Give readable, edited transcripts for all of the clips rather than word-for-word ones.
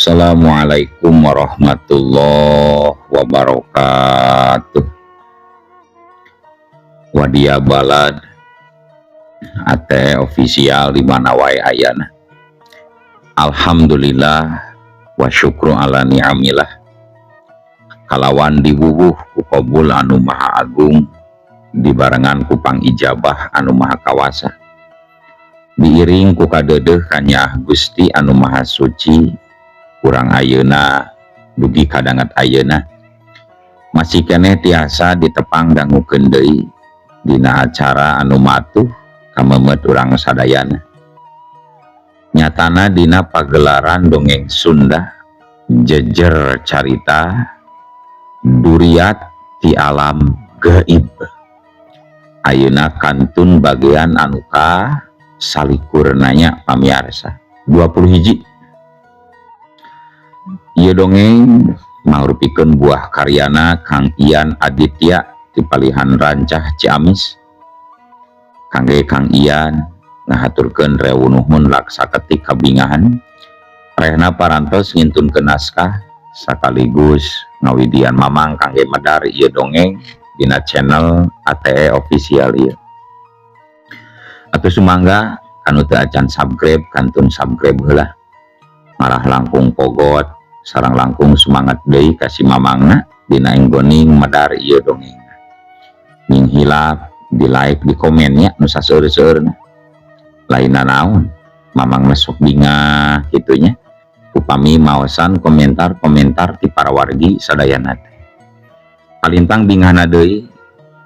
Assalamualaikum warahmatullahi wabarakatuh. Wadia Balad ATE Official di mana wae ayana. Alhamdulillah wa syukru ala ni'amillah. Kalawan diwuwuh ku qabul anu maha agung, dibarengan ku pangijabah anu maha kawasa. Diiring ku kadeudeuh kanyaah Gusti anu maha suci, urang ayeuna dugi kadanget ayeuna masih keneh tiasa ditepang dangukeun deui dina acara anu matuh kamemet urang sadayana. Nyatana dina pagelaran dongeng Sunda jejer carita duriat ti alam gaib. Ayeuna kantun bagian anu ka salikurnanya pamiarsa 20 hiji. Ieu dongeng mangrupikeun buah karyana Kang Ian Aditya ti Palihan Rancah Ciamis. Kangge Kang Ian ngahaturkeun rewu nuhun laksa ketik kabingahan rehna parantos ngintunkeun naskah sakaligus ngawidian mamang kangge medar ieu dongeng dina channel ATE Official ieu. Atuh sumangga anu teu acan subscribe kantun subscribe heula, marah langkung pogot sareng langkung semangat deui ka si mamangna dina enggoning medar ieu dongeng. Ning hilap di like di komennya nu saseur-seurna. Lainna naon mamangna sok bingah kitunya upami maosan komentar-komentar ti para wargi sadayana teh. Palintang bingahna deui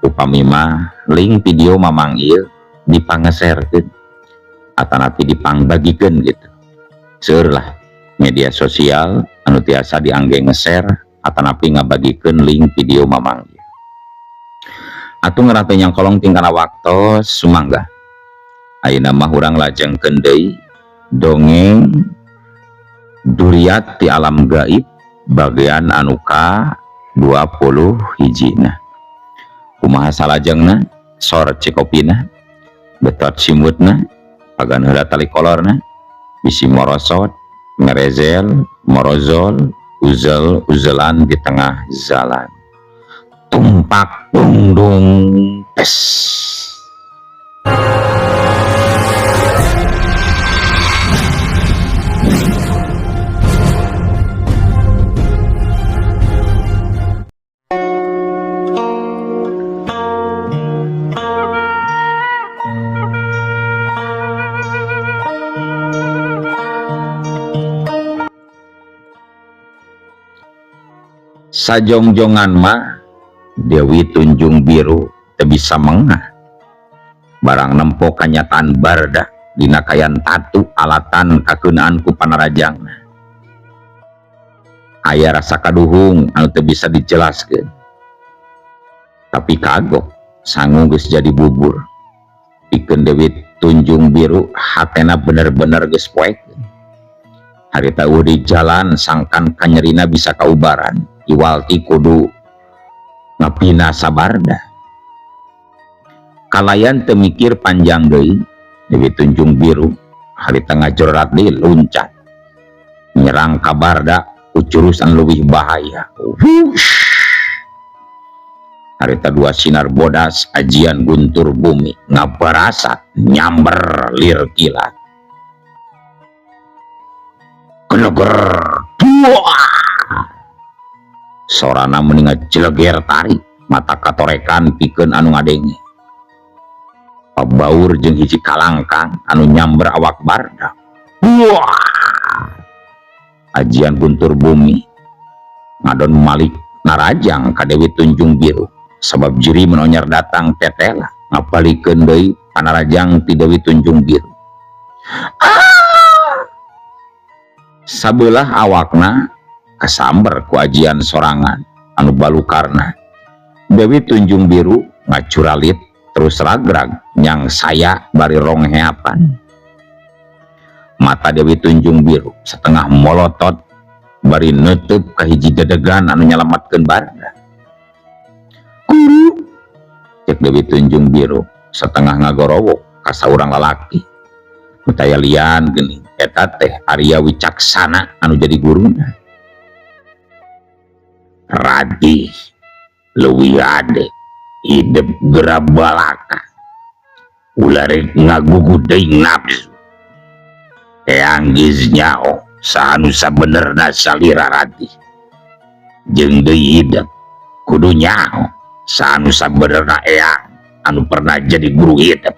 upami mah link video mamang ieu dipangeserkeun atanapi dipangbagikeun gitu. Seueur lah media sosial anu tiasa diangge nge-share atanapi ngabagikeun link video mamang ieu. Atuh ngerate nyangkolong tingkana waktos sumangga. Ayeuna mah urang lajengkeun deui dongeng duriat ti alam gaib bagian anu ka 20 hijina. Kumaha salajengna sor cikopina betot simutna pagan heula tali kolorna bisi morosot merezel morozol uzel uzelan di tengah jalan tumpak tungdung tes. Sajongjongan mah Dewi Tunjung Biru teu bisa mengah barang nempo kanyataan barda dina kayan tatu alatan kakeunaan ku panarajangna. Aya rasa kaduhung anu teu bisa dijelaskeun, tapi kagok sangu geus jadi bubur. Pikeun Dewi Tunjung Biru hatena bener-bener geus poek. Harita eueuh di jalan sangkan kanyerina bisa kaubaran iwal ti kudu ngapina sabarda. Kalayan teu mikir panjang deui Dewi Tunjung Biru harita ngajorrat deui luncat nyerang ka Barda ku jurus anu leuwih bahaya. Wush! Harita dua sinar bodas ajian guntur bumi ngabarasat nyamber lir kilat. Keleger dua sorana meni ngajeleger tarik mata katorekan pikeun anu ngadenge. Pabaur jeung hiji kalangkang anu nyamber awak Barda. Wah! Ajian guntur bumi ngadon malik narajang ka Dewi Tunjung Biru sabab jiri menonyar datang tetela ngabalikeun deui panarajang ti Dewi Tunjung Biru. Ah! Sabelah awakna kasamber ku ajian sorangan anu balukarna. Dewi Tunjung Biru ngacuralit terus ragrag nyang saya bari rongheapan. Mata Dewi Tunjung Biru setengah molotot bari neuteub ka hiji dedegan anu nyalamatkeun Barda. Guru, cek Dewi Tunjung Biru setengah ngagorowok ka saurang lalaki. Nu taya lian geuning. Eta teh Arya Wicaksana anu jadi guruna. Ratih leuwih hade hidep geura balaka, ulah rek ngagugu deui nafsu. Eyang geus nyaho saha nu sabenerna salira Ratih, jeung deui hidep kudu nyaho saha nu sabenerna eyang anu pernah jadi guru hidep.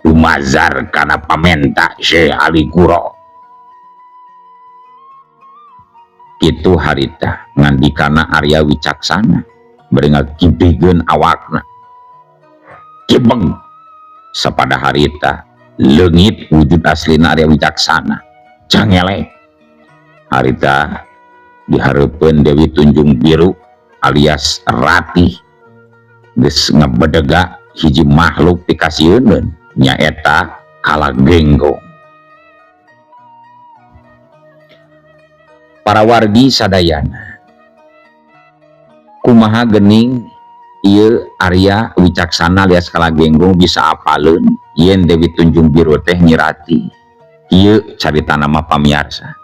Dumazar kana pamenta Syekh Ali Kuro. Kitu harita ngandikana Arya Wicaksana bari ngakibihkeun awakna. Kibeng sapada harita leungit wujud aslina Arya Wicaksana cangelek. Harita dihareupeun Dewi Tunjung Biru alias Ratih geus ngebedega hiji makhluk pikasieun, nyaeta Kalagenggong. Para wargi sadayana, kumaha gening ieu Arya Wicaksana alias Kalagenggong bisa apaleun yen Dewi Tunjung Biru teh Nyi Ratih? Ieu carita nama pamiarsa.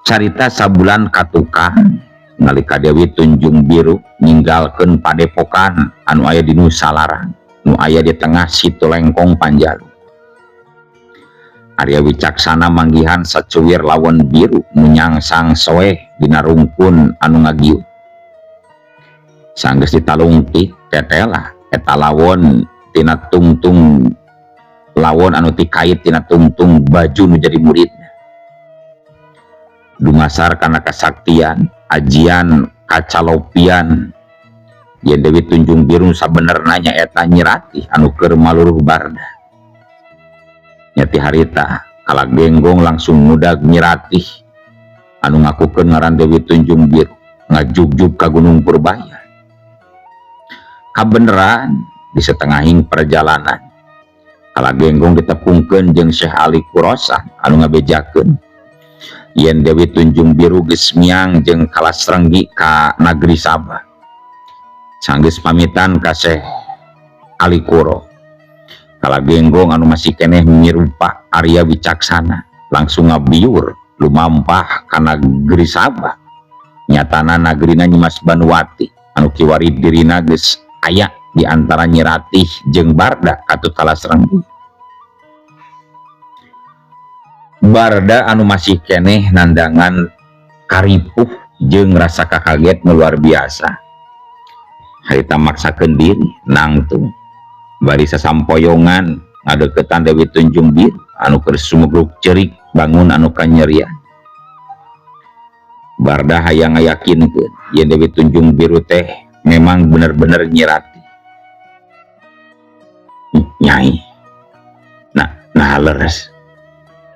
Carita sabulan katukang nalika Dewi Tunjung Biru ninggalkeun padepokan anu aya di Nusa Larang, nu aya di tengah Situ Lengkong Panjalu. Arya Wicaksana manggihan sacuwir lawon biru nu nyangsang soeh dina rungkun anu ngagiut. Sanggeus ditalungtik tetelah eta lawon tina tungtung lawon anu tikait tina tungtung baju nu jadi muridna. Dumasar kana kasaktian ajian kacalopian yen Dewi Tunjung Biru sabenerna nyaeta Nyi Ratih anu keur maluruh barda. Nyati harita Kalagenggong langsung ngudag Nyi Ratih anu ngakukeun ngaran Dewi Tunjung Biru ngajugjug ka Gunung Purbaya. Kabeneran di setengahing perjalanan Kalagenggong ditepungkeun jeung Syekh Ali Kurosan anu ngabejakeun yen Dewi Tunjung Biru geus miang jeung Kalasrenggi ka Nagri Sabah. Sanggeus pamitan ka Syekh Ali Kuro, Kalagenggong anu masih keneh nyirupa Arya Wicaksana langsung ngabiur lumampah ka Nagri Sabah. Nyatana nagrina Nyimas Banuwati anu kiwari dirina geus aya di antara Nyi Ratih jeung Barda katut Kalasrenggi. Barda anu masih keneh nandangan karipuh jeung rasa kakaget nu luar biasa. Harita maksakeun diri nangtung bari sasampoyongan ngadeukeutan Dewi Tunjung Biru anu keur sumugruk ceurik bangun anu kanyerian. Barda hayang ngayakinkeun yen Dewi Tunjung Biru teh memang bener-bener Nyi Ratih. Nyai, nah leres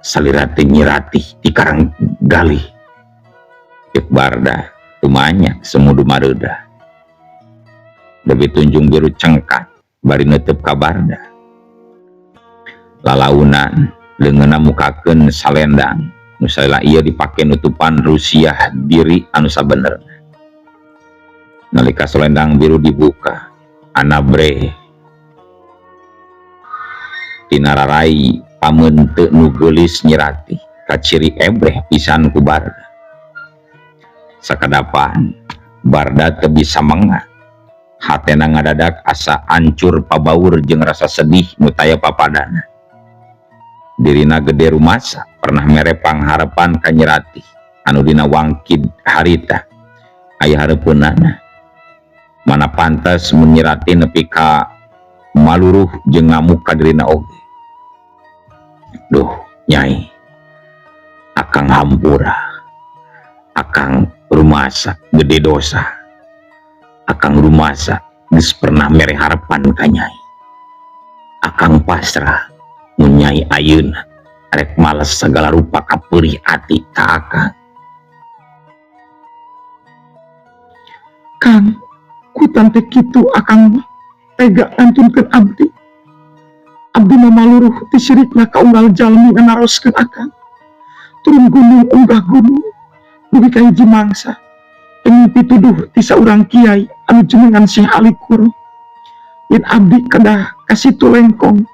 salira teh Nyi Ratih di Karang Galih. Cek Barda tumanya semudu mareudah. Dewi Tunjung Biru cengkat bari neuteub ka Barda. Lalaunan leungeunna mukakeun salendang nu salila ieu dipake nutupan rusiah diri anu sabenerna. Nalika selendang biru dibuka, anabre tina rarai pameunteuk nu geulis Nyi Ratih kaciri ebreh pisan ku Barda. Sakadapan Barda teu bisa mengah. Hatena ngadadak asa ancur pabaur jeung rasa sedih nu taya papadana. Dirina gede rumasa pernah mere pangharepan ka Nyi Ratih anu dina wangkid harita aya hareupeunana. Mana pantas mun Nyi Ratih nepi ka maluruh jeung ngamuk ka dirina oge. Duh, Nyai, akang hampura, akang rumasa gede dosa, akang rumasa geus pernah mere harapan ka Nyai. Akang pasrah mun Nyai ayeuna rek males segala rupa kapeurih ati ka akang. Kang, kutan teh kitu akang mah tega ngantunkeun abdi. Abdi mah maluruh ti sirikna ka unggal jalmi nganaroskeun akang. Turun gunung unggah gunung dugi ka hiji mangsa. Engin pituduh ti saurang kiai anu jenengan Syekh Ali Kuro. Yen abdi kedah ka Situ Lengkong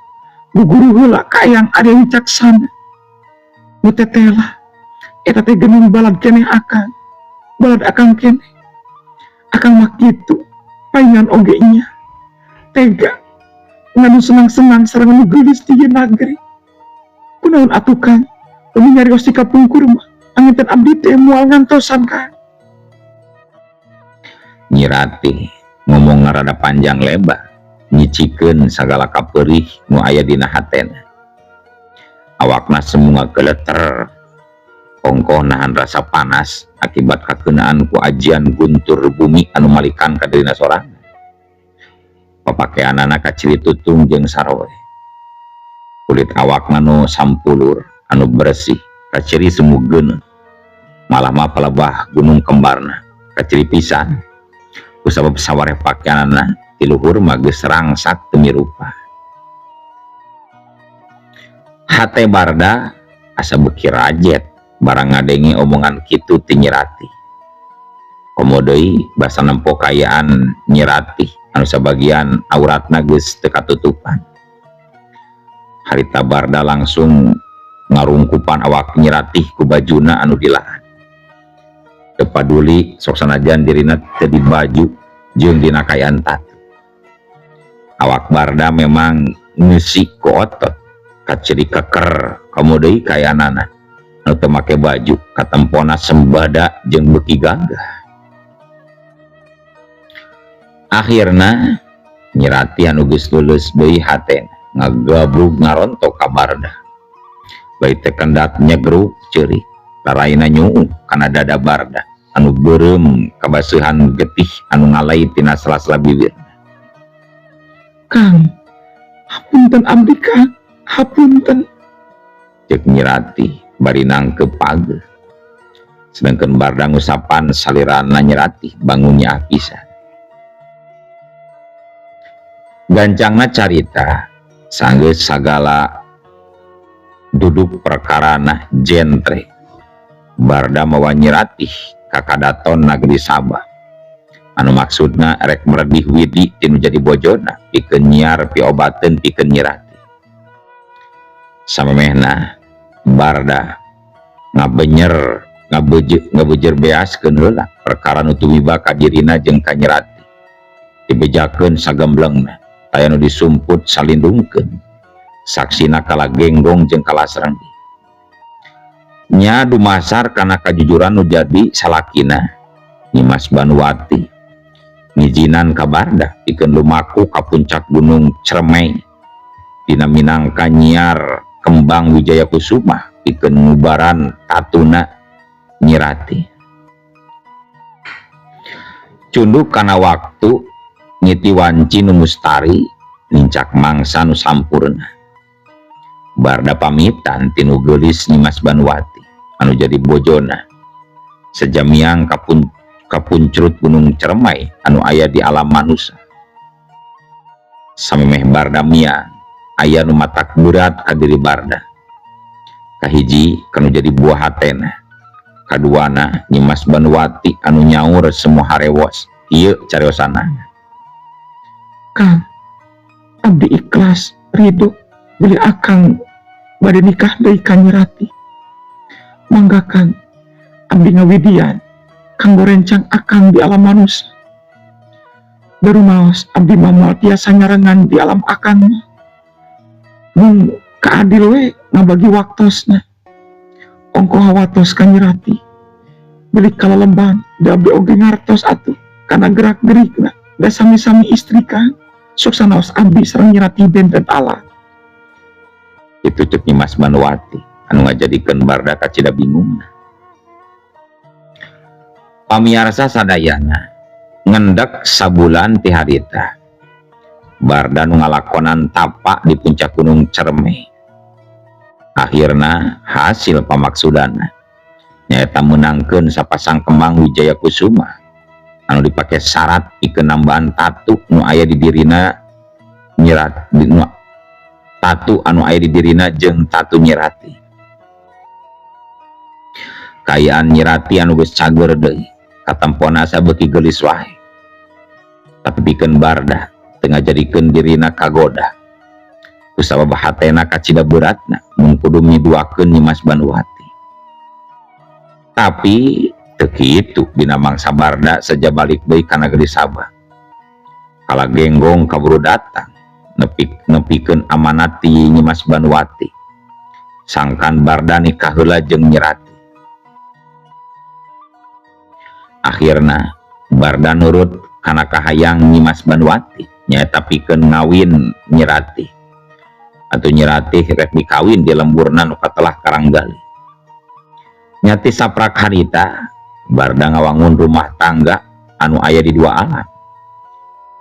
Guguru heula ka Eyang Arya Wicaksana. Nu tetela eta teh geuning balad keneh akang. Balad akang keneh. Akang mah kitu paingan oge nya. Tega nganu senang-senang sareng nu geulis di ieu nagri. Kunaon atuh, Kang? Umi nyarios di kapungkur mah panginten abdi teh moal ngantosan, Kang. Nyi Ratih ngomong rada panjang lebar, nyicikeun sagala kapeurih nu aya dina hatena. Awakna semu ngageleter, ongkoh nahan rasa panas akibat kakeunaan ku ajian guntur bumi anu malikan ka dirina sorangan. Papakeanana kaciri tutung jeung saroe. Kulit awakna nu sampulur anu bersih kaciri semu geuneuh. Malah mah palebah gunung kembarna kaciri pisan. Kusabab sawareh pakeanana ti luhur mah geus rangsak teu mirupa. Hate Barda asa beuki rajet barang ngadenge omongan kitu ti Nyi Ratih. Komo deui basa nempo kaayaan Nyi Ratih anu sabagian auratna geus teu katutupan. Harita Barda langsung ngarungkupan awak Nyi Ratih ku bajuna anu dilahan. Teu paduli sok sanajan dirina teu dibaju jeung dina kaayaan tatu. Awak Barda memang ngeusi ku otot, kaciri keker, komo deui kaayaanana anu teu make baju katempona sembada jeung beuki gagah. Akhirna Nyi Ratih anu geus leuleus deui hatena ngagabrug ngarontok ka Barda. Bari teh kendat nyegruk ceurik, laraina nyuuh kana dada Barda anu beureum kabaseuhan getih anu ngalai tina sela-sela bibir. Kang, hapunten abdi, Kang, hapunten. Cek Nyi Ratih bari nangkep pageuh. Sedangkan Barda ngusapan salirana Nyi Ratih bangun nyaah pisan. Gancangna carita sanggeus sagala duduk perkarana jentre. Barda mawa Nyi Ratih ka kadaton nagri Sabah. Anu maksudna rek meredih widi tinu jadi bojona pikeun nyiar piobateun pikeun Nyi Ratih. Samemehna Barda ngabenyer ngabejer beaskeun heula perkara nu tumiba ka dirina jeung ka Nyi Ratih. Dibejakeun sagemblengna, taya nu disumput salindungkeun. Saksina kala genggong jeung kala srenggi. Nya dumasar kana kajujuran nu jadi salakina Nyimas Banuwati ngijinan ka Barda pikeun lumaku ka puncak Gunung Cermai dina minangka nyiar kembang Wijaya Kusuma pikeun ngubaran tatuna Nyi Ratih. Cunduk kana waktu ngiti wanci nu mustari nincak mangsa nu sampurna. Barda pamitan tinu geulis Nyimas Banuwati anu jadi bojona. Sejamiang kapuncrut Gunung Cermai anu aya di alam manusia. Samemeh Barda miang aya nu matak berat ka diri Barda. Kahiji kanu jadi buah hatena. Kaduana Nyimas Banuwati anu nyaur semua harewos ieu cariosana. Kang, abdi ikhlas ridho bilih akang bade nikah deui ka Nyi Ratih. Mangga, Kang, abdi ngawidian kanggo rencang akang di alam manusia. Darumaos abdi mah moal tiasa nyarengan di alam akang mah. Mung kaadil we ngabagi waktosna. Ongkoh hawatos ka Nyi Ratih. Bilih kalalemban da abdi oge ngartos atuh kana gerak-gerikna da sami-sami istri, Kang. Sok sanaos abdi sareng Nyi Ratih benten alat. Itu cek Nyimas Banuwati anu ngajadikeun Barda kacida bingungna. Pamiarsa sadayana, ngendek sabulan ti harita Barda nu ngalakonan tapa di puncak Gunung Cermai. Akhirna hasil pamaksudana nyaeta meunangkeun sapasang kembang Wijaya Kusuma anu dipake syarat pikeun nambahan tatu nu aya di dirina nyirat nu, tatu anu aya di dirina jeung tatu Nyi Ratih. Kaayaan Nyi Ratih anu geus cager deui katempona asa beuki geulis wae. Tapi pikeun Barda teu ngajadikeun dirina kagoda. Kusabab hatena kacida beratna mun kudu miduakeun Nyimas Banuwati. Tapi teu kitu dina mangsa Barda saja balik deui ka nageri Sabah. Kala genggong kaburu datang nepikeun amanat ti Nyimas Banuwati. Sangkan Barda nikah heula jeung Nyi Ratih. Akhirna Barda nurut kana kahayang Nyimas Banuwati nyaeta pikeun ngawin Nyi Ratih. Atuh Nyi Ratih rek dikawin di lemburna nu katelah Karanggali. Nyati saprak harita Barda ngawangun rumah tangga anu aya di dua alam.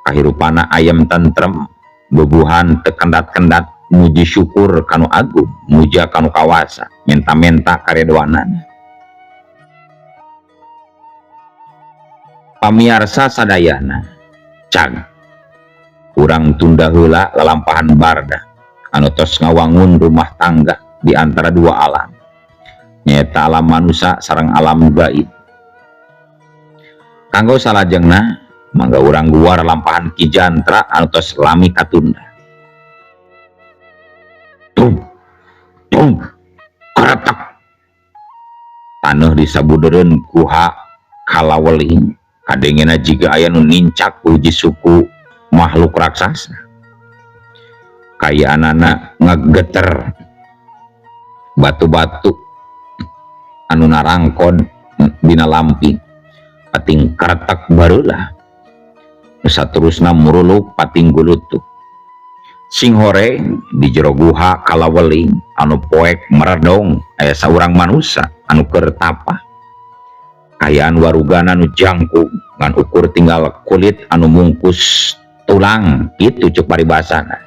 Kahirupana ayam tentrem, bubuhan teu kendat-kendat muji syukur kanu agung, muja kanu kawasa, menta-menta karedoanana. Pamiarsa sadayana, cag urang tunda heula lalampahan Barda anu tos ngawangun rumah tangga di antara dua alam, nyaeta alam manusia sareng alam gaib. Kanggo salajengna mangga urang guar lampahan Ki Jantra anu tos lami katunda. Tum tum keretek taneuh disabudereun guha kalaweling kadengena jiga aya nu nincak ku hiji suku makhluk raksasa. Kayaanana ngegeter batu-batu anu narangkon dina lamping pating keretek barulah saterusna muruluk pating gulutuk. Sing horeng di jero guha kalaweling anu poek meredong aya saurang manusa anu keur tapa. Kayaan warugana nu jangkung ngan ukur tinggal kulit anu mungkus tulang kitu cuk paribasana.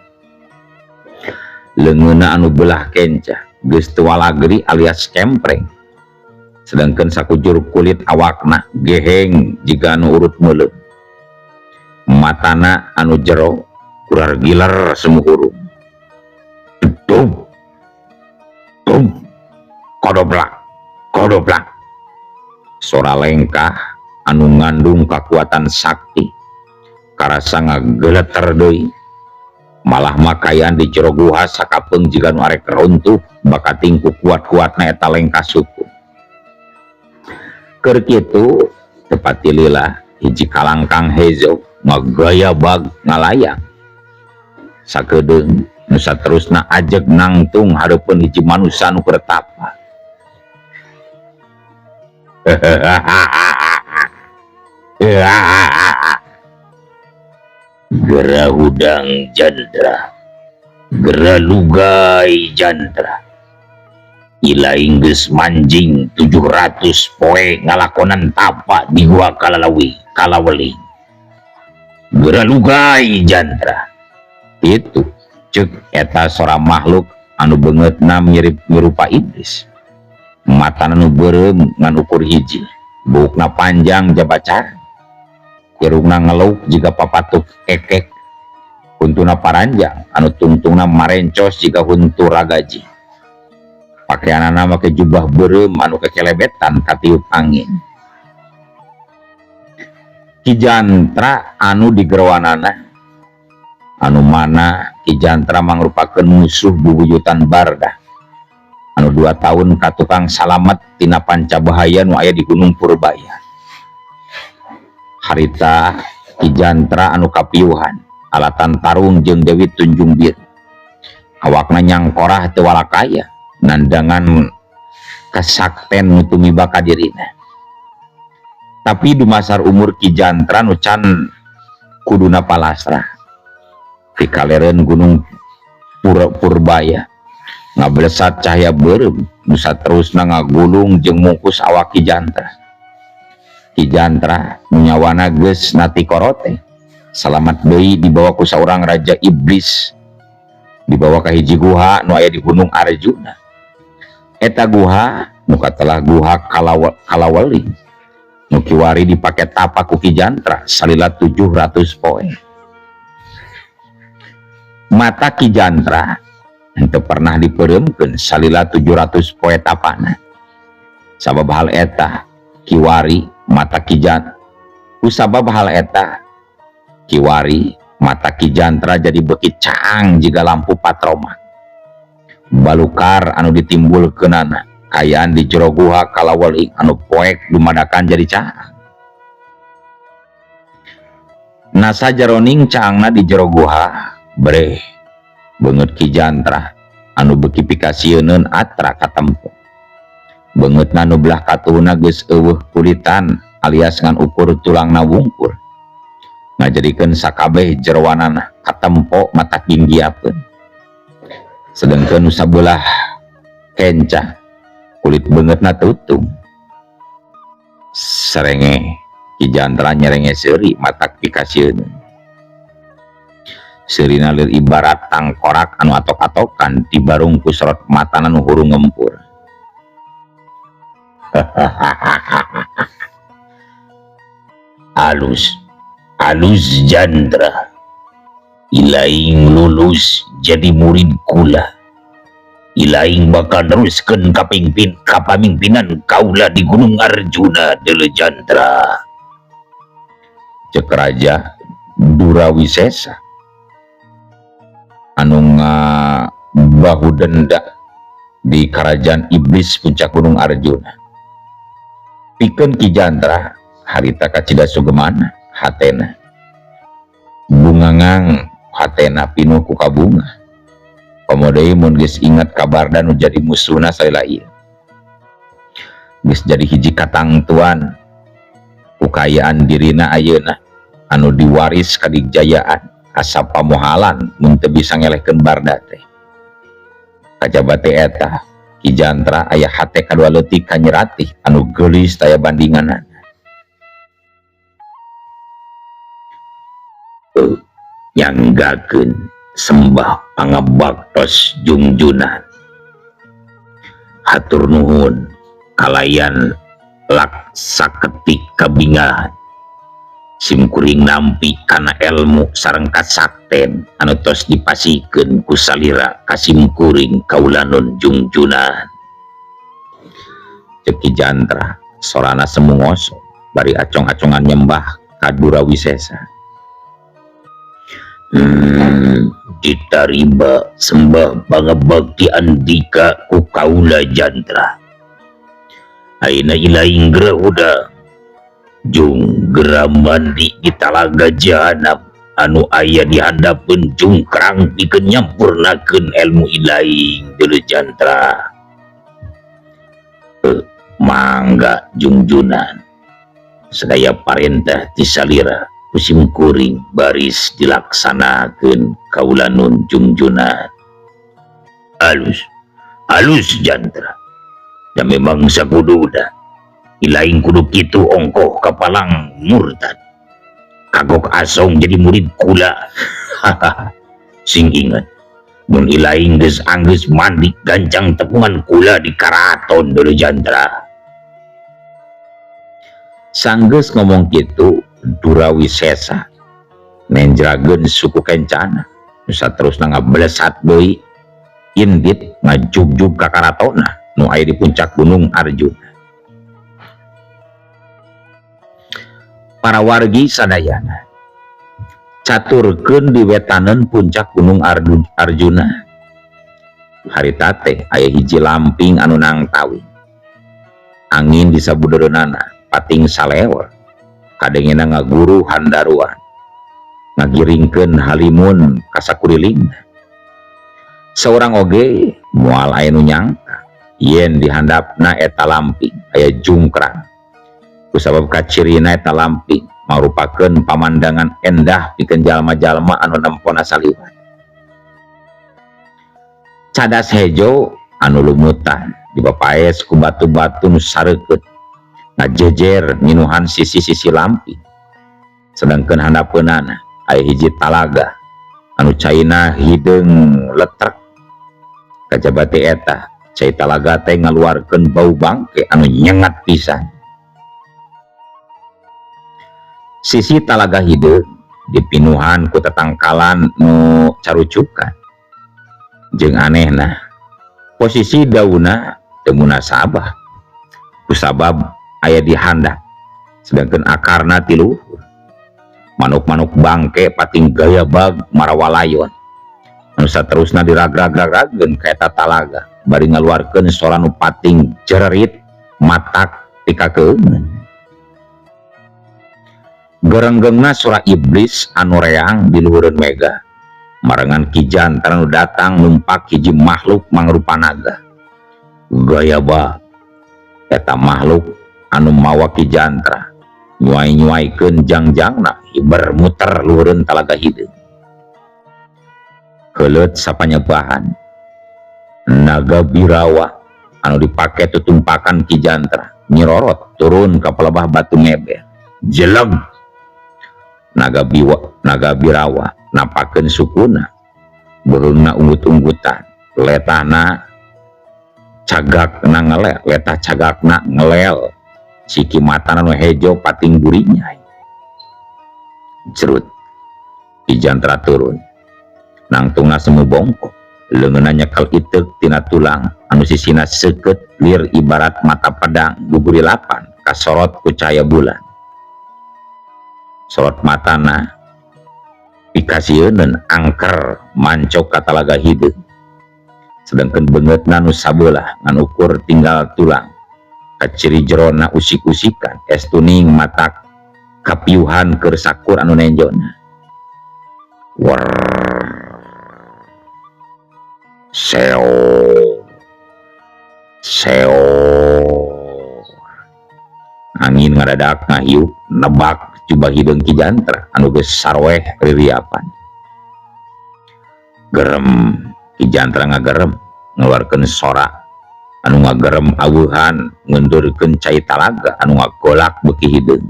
Leungeunna anu belah kenca geus teu walagri alias cempreng. Sedangkan sakujur kulit awakna geheng jiga anu urut meuleum. Matana anu jero kurar giler semu hurung. Tum tum kodoblak kodoblak. Sora lengkah anu ngandung kakuatan sakti karasa ngageleter deui. Malah makayaan di jero guha sakapeung jiga nu arek runtuh bakating ku kuat-kuatna eta lengkah suku. Keur kitu tepati lila hiji kalangkang hejo ngagaya bag ngalayang. Sakedeung nu saterusna ajeg nangtung hareupeun hiji manusa nu keur tapa. Gera hudang jandra, gera lugai jandra. Ilaing geus manjing 700 poe ngalakonan tapa di gua Kalalawi, Kalaweling. Gera lugai jandra. Itu cek eta sora makhluk anu beungeutna mirip nyerupa iblis. Matana nu beureum ngan ukur hiji, buukna panjang jabacar. Irungna ngeluk jiga papatuk ekek, huntuna paranjang anu tungtungna marencos jiga huntu ragaji. Pakaianana make jubah beureum anu kekelebetan katiup angin. Ki Jantra anu digerowanana anu mana Ki Jantra mangrupakeun musuh bubuyutan Barda anu 2 tahun katukang salamet tina panca bahaya nu aya di Gunung Purbaya. Harita Ki Jantra anu kapiuhan alatan tarung jeung Dewi Tunjung Biru. Awakna nyangkorah teu walakaya nandangan kasakten nu tumiba ka dirina. Tapi dumasar umur Ki Jantra nu can kuduna palasrah pikalereun Gunung Purbaya ngablesat cahaya beureum nu saterusna ngagulung jeung mungkus awak Ki Jantra. Ki Jantra nu nyawana geus nati korote salamat deui dibawa ku saurang raja iblis dibawa ka hiji guha nu aya di Gunung Arjuna. Eta guha nu katelah guha Kalaweling nu kiwari dipake tapa ku Ki Jantra salila 700 poe. Mata Ki Jantra henteu pernah dipeureumkeun salila 700 poe tapana. Sabab hal eta kiwari mata Ki Jantra kusabab hal eta kiwari Mata Ki Jantra jadi beuki caang jiga lampu patroma. Balukar anu ditimbulkeunana kaayaan di jero guha kalaweling anu poek dumadakan jadi caang. Nasa jaroning caangna di jero guha breh beungeut Ki Jantra anu beuki pikasieuneun atra katempo. Beungeutna nu belah katuhna geus eueuh kulitan alias ngan ukur tulangna wungkur. Ngajadikeun sakabeh jeroanana katempo mata ginggiapeun. Sedengkeun nu sabelah kenca kulit beungeutna tutung. Serenge Ki Jantra nyerenge seuri matak pikasieun. Seurina lir ibarat tangkorak anu atok-atokan dibarung ku sorot matana nu hurung ngempur. Alus, alus Jandra, ilaing lulus jadi murid kula. Ilaing bakal neruskeun kapamimpinan kaula di Gunung Arjuna deuleu Jandra. Cek Raja Durawisesa anu ngabahu denda di kerajaan iblis puncak Gunung Arjuna. Pikeun Ki Jantra harita kacida sugemana hatena. Bungangang hatena pinuh ku kabunga. Komo deui mun geus inget kabarda nu jadi musuhna salila ieu. Geus jadi hiji katangtuan ku kaayaan dirina ayeuna anu diwaris kadigjayaan asa pamohalan mun teu bisa ngelehkeun barda teh. Kajaba teh eta Ki Jantra aya hate kadua leutik ka Nyi Ratih anu geulis taya bandinganana. Nyanggakeun sembah pangabaktos jungjunan. Hatur nuhun kalayan laksaketik kabingahan. Simkuring nampi kana ilmu sareng kasakten anu tos dipasikeun ku salira ka simkuring kaulanun jungjunan. Cek Ki Jantra sorana semungoso bari acong-acongan nyembah ka Durawisesa. Ditariba sembah pangabakti andika ku kaula Jantra. Ayeuna ilaing geura hudang jung gera mandi di talaga jahanam anu aya di handapeun jungkrang pikeun nyampurnakeun ilmu ilaing deuleu Jantra. Mangga jungjunan sadaya parentah ti salira ku simkuring baris dilaksanakeun kaulanun jungjunan. Alus, alus Jantra. Da memang sakududa ilaing kudu kitu ongkoh kapalang murtad. Kagok asong jadi murid kula. Sing inget mun ilaing geus anggeus mandi gancang tepungan kula di karaton deuleu Jantra. Sanggeus ngomong kitu Durawisesa nenjrageun suku kencana nu saterusna ngablesat deui indit ngajugjug ka karatonna nu aya di puncak Gunung Arjuna. Para wargi sadayana caturkeun di wetaneun puncak Gunung Arjuna. Harita teh aya hiji lamping anu nangtawi. Angin di sabudeureunana pating saleor. Kadengena ngaguru handaruan ngagiringkeun halimun ka sakuriling. Saurang oge moal aya nu nyangka yen dihandapna eta lamping aya jungkrang. Kusabab kacirina eta lamping marupakeun pamandangan endah pikeun jalma-jalma anu nempona saliwat. Cadas hejo anu lumutan dibapaes ku batu-batu nu sareukeut ngajejer nginuhan sisi-sisi lamping. Sedangkeun handapeunana aya hiji talaga anu caina hideung letrek. Kajaba teh eta cai talaga teh ngaluarkeun bau bangke anu nyengat pisan. Sisi talaga hideung dipinuhan ku tetangkalan nu carucukan. Jeung anehna posisi dauna teu munasabah kusabab aya di handap sedangkeun akarna ti luhur. Manuk-manuk bangke pating gaya bag marawalayon. Anu saterusna diragrag-ragrageun ka eta talaga bari ngaluarkeun sora nu pating jererit matak pikakeungeun. Gerenggengna sora iblis anu reang di luhureun mega. Marengan Ki Jantra nu datang numpak hiji makhluk mangrupa naga. Gaya ba eta makhluk anu mawa Ki Jantra nyuai-nyuaikeun jangjangna hiber muter luhureun talaga hideung. Heuleut sapanyebahan naga birawa anu dipake tutumpakan Ki Jantra nyirorot turun ka palebah batu ngeber. Jeleg naga biwa, naga birawa napakeun sukuna, beuheungna unggut-unggutan, letahna cagakna ngelel, letah cagakna ngelel, siki matana nu hejo pating burinya. Cerut Ki Jantra turun, nangtungna semu bongkok, leungeunna nyekel iteuk tina tulang anu sisina seukeut lir ibarat mata pedang gugurilapan kasorot ku cahaya bulan. Sorot matana pikasieuneun angker mancok ka talaga hideung, sedangkan beungeutna nu sabelah ngan ukur tinggal tulang, kaciri jerona usik-usikan es tuning matak kapiuhan keur sakur anu nenjona. Wer seo seo angin ngadadak ngahiup nebak jubah hideung Ki Jantra anu geus sarweh ririapan. Gerem Ki Jantra ngagerem ngeluarkeun sora anu ngagerem aweuhan ngendurkeun cai talaga anu ngagolak beuki hideung.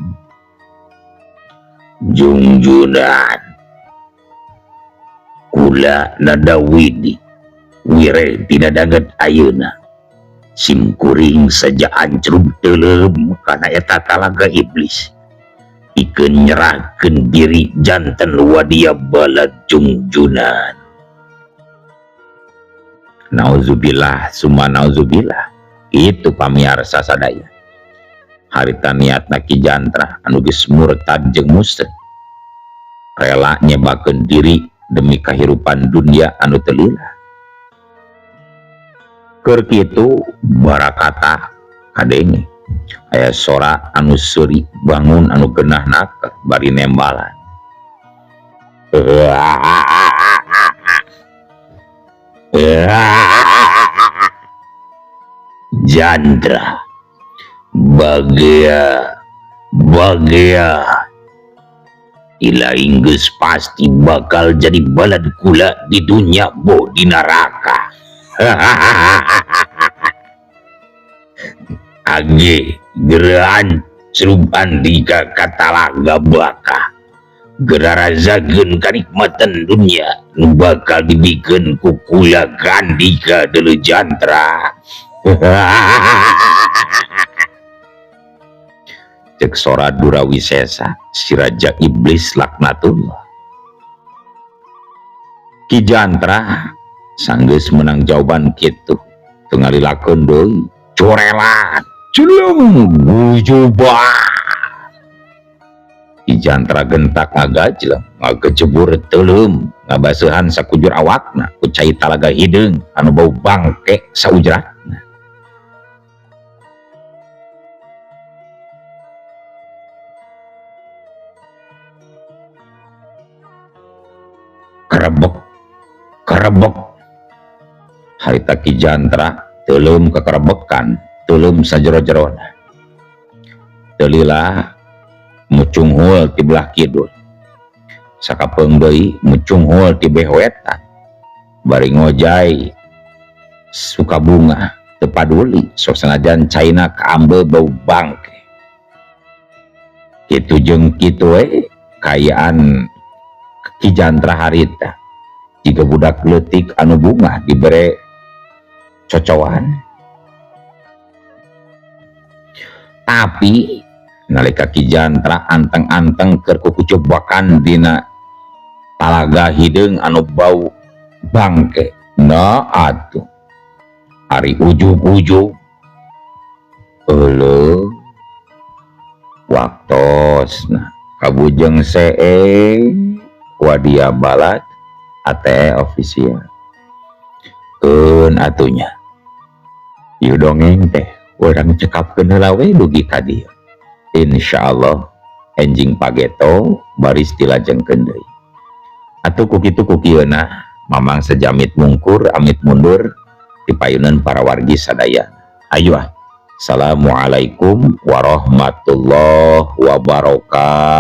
Jungjunan kula nada widi wire tina danget ayeuna sim kuring saja ancrub teuleum kana eta talaga iblis pikeun nyerahkeun diri janten wadia balad jungjunan. Nauzubillah summa nauzubillah. Itu pamiarsa sadaya. Harita niatna Ki Jantra anu geus murtad jeung musyrik rela nyebakeun diri demi kahirupan dunia anu teu lila. Keur kitu barakata kadenge aya sora anu seuri bangun anu genah naker bari nembalan. Jantra bagea bagea ila geus pasti bakal jadi balad kula di dunia bo di neraka. Age geran cerub andika katalaga baka gerarazakeun kanikmatan dunia nu bakal dibikeun ku kula gandika deuleu Jantra. Cek sora Durawisesa si raja iblis laknatullah. Ki Jantra sanggeus menang jawaban kitu teu ngalilakeun deui corelat culung gujubah. Ki Jantra gentak ngagajleng ngagejebur teuleum ngabaseuhan sakujur awakna ku cai talaga hideung anu bau bangke saujratna. Kerebek kerebek harita Ki Jantra teuleum kekerebekan teuleum sajero-jerona. Teu lila mucunghul ti belah kidul, sakapeung deui mucunghul ti beh wetan, bari ngojay sukabunga teu paduli sok sanajan caina kaambe bau bangke. Kitu jeung kitu we kaayaan Ki Jantra harita jiga budak leutik anu bungah dibere cocoan. Tapi nalika Ki Jantra anteng-anteng keur kukucubakan dina talaga hideung anu bau bangke, nah atuh ari ujug-ujug euleuh waktosna Kabujeng CE Wadia Balat ATE official. Keun atuh nya. Ieu dongeng teh urang cekapkeun heula we dugi ka dieu. Insyaallah enjing pageto baris dilajengkeun deui. Atuh ku kitu ku kieuna Mamang sejamit mungkur amit mundur dipayunan para wargi sadaya. Ayo ah. Assalamualaikum warahmatullahi wabarakatuh.